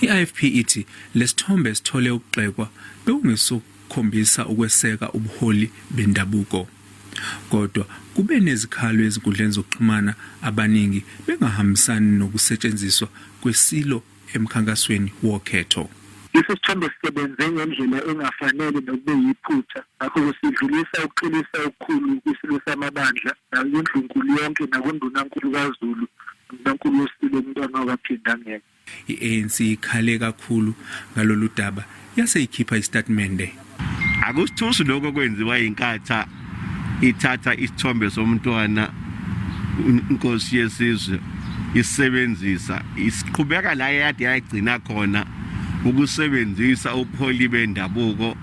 I-IFP ithi lesithombe sithole ukugxekwa bekungesokukhombisa ukweseka ubuholi bendabuko. Kodwa kube nezikhalo ezinkundleni zokuxhumana abaningi bengahambisani nokusetshenziswa kweSilo emkhankasweni wokhetho. Lesi sithombe sisebenze ngendlela engafanele nokube yiphutha, ngakho-ke sidlulisa ukuxolisa okukhulu kwiSilo Samabandla nakuNdlunkulu yonke nakuNdunankulu kaZulu noNdunankulu weSilo uMntwana wakwaPhindangene. I-ANC ikhale kakhulu ngalolu daba yase ikhipha isitatimende. Akusithusi lokho okwenziwa yiNkatha ithatha isithombe somntwana inkosi yesizwe isebenzisa isiqhubeka la yade yayigcina khona ukusebenzisa ubuholi bendabuko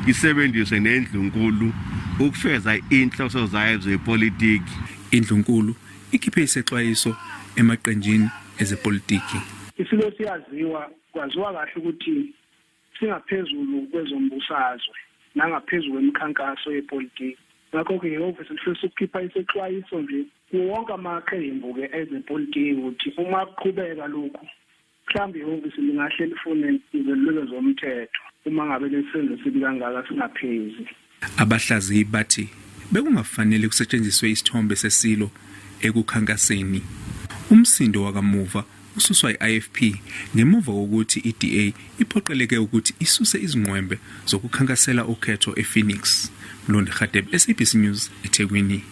isebenzise nendlunkulu ukufeza inhloso zayo zepolitiki. Indlunkulu ikhiphe isexwayiso emaqenjini ezepolitiki. Isilo siyaziwa, kwaziwa kahle ukuthi singaphezulu kwezombusazwe nangaphezu kwemikhankaso yepolitiki. Ngakho-ke ihhovisi lihlose ukukhipha isexwayiso nje kuwo wonke amaqembu-ke ezepolitiki ukuthi uma kuqhubeka lokhu mhlawumbe ihhovisi lingahle lifune izeluleko zomthetho uma ngabe lesi senzo sibi kangaka singaphezi. Abahlaziyi bathi bekungafanele kusetshenziswe isithombe seSilo ekukhankaseni. Umsindo wakamuva ususwa i-IFP ngemuva kokuthi iDA iphoqeleke ukuthi isuse izingqwembe zokukhankasela ukhetho ePhoenix. Mlondi Radebe, SABC News, eThekwini.